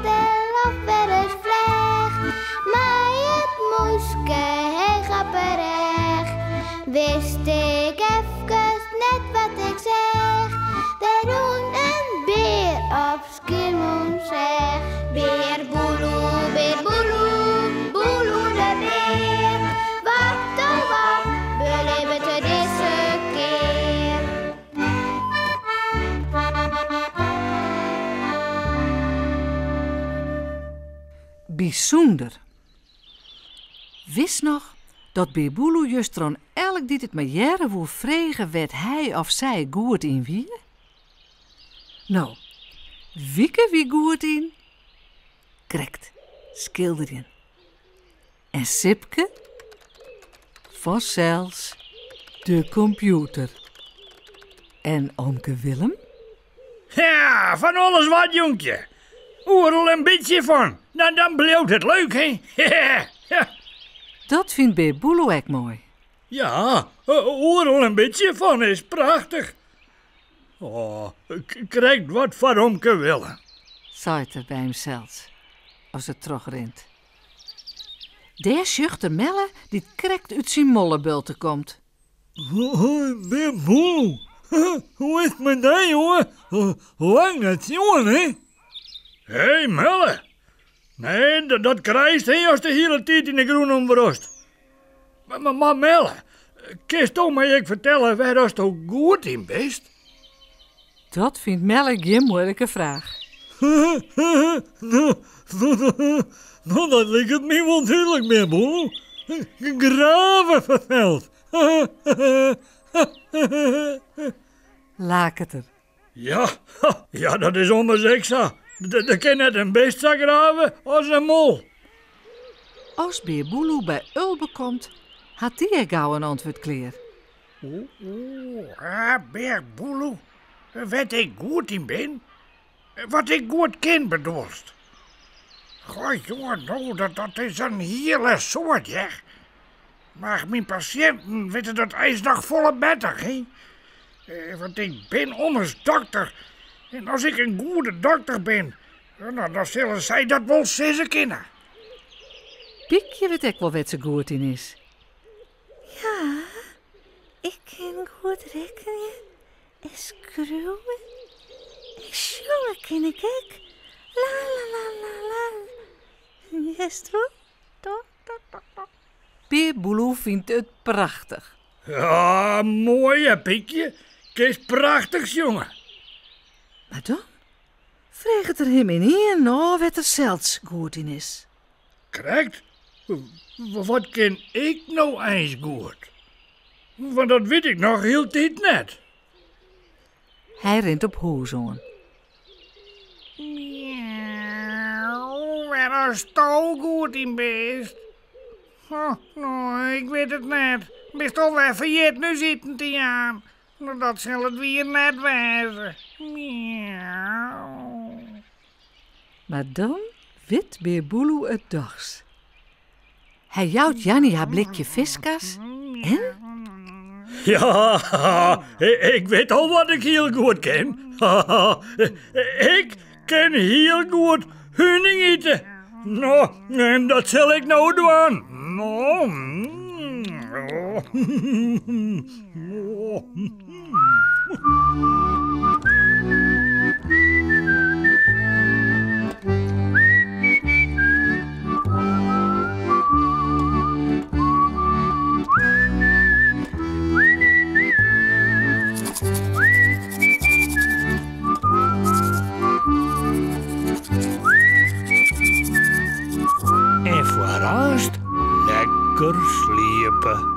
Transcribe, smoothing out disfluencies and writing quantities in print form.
stil of wer ris fleach, mei it mûske heech op 'e rêch, wist ik efkes net wat ik seach. Der rûn in bear op Skiermûntseach. Bear Boeloe, bear Boeloe, Boeloe de bear, wat oh wat belibbet er dizze kear? Bysûnder. Witst noch dat Bear Boeloe juster oan elk dy't it mar hearre woe frege wêr't hy of sy goed yn wie? No, Wieke wie goed yn? Krekt, skilderjen. En Sipke? Fansels de kompjûter. En omke Willem? Ja, fan alles wat, jonkje. Oeral in bytsje fan. Dan, dan bliuwt it leuk, hè? Dat fynt Bear Boeloe ek moai. Ja, oeral in bytsje fan is prachtich. Oh, krekt wat foar omke Willem. Seit er by himsels as er trochrint. Dêr sjocht er Melle dy't krekt út syn mollebulte komt. Hoi, Bear Boeloe. Hoe is it mei dy, jonge? Lang net sjoen, hè? Hé, Melle. Nee, dat krijst, hè, ast de hiele tiid yn 'e grûn omwrost. Mar Melle, kinsto my ek fertelle wêr asto goed yn bist? Dat fynt Melle gjin muoilike fraach. No, dat liket my wol dúdlik, Bear Boeloe. Grave fansels. Laket er. Ja, ja, dat is ommers ek sa. Der kin net in bist sa grave as in mol. As Bear Boeloe by Ulbe komt, hat dy ek gau in antwurd klear. Oeh, Bear Boeloe, wêr't ik goed yn bin? Wat ik goed kin, bedoelst? Goh, jonge, no, dat is in hiele soad, hear. Mar myn pasjinten witte dat eins noch folle better, hè? Want ik bin ommers dokter en as ik in goede dokter bin, dan sille sy dat wol sizze kinne. Pykje wit ek wol wêr't se goed yn is. Ja, ik kin goed rekkenje en skriuwe en sjonge kin ik ek. La la la la la. Hearst wol? Bear Boeloe fynt it prachtich. Ja, moai hè, Pykje. Kinst prachtich sjonge. Mar dan freget er him ynienen ôf wêr't er sels goed yn is. Krekt. Wat kin ik no eins goed? Want dat wit ik noch hieltyd net. Hy rint op hûs oan. Miauw, wêr asto goed yn bist? Oh, no, ik wit it net. Bist alwer ferjitten ús iten te jaan? No, dat sil it wier net wêze. Miauw. Mar dan wit Bear Boeloe it dochs. Hy jout Janny har blikje fiskas en. Ja, ik wit al wat ik hiel goed kin. Ik kin hiel goed huning ite. No, en dat sil ik no dwaan. No. En foarearst lekker sliepe.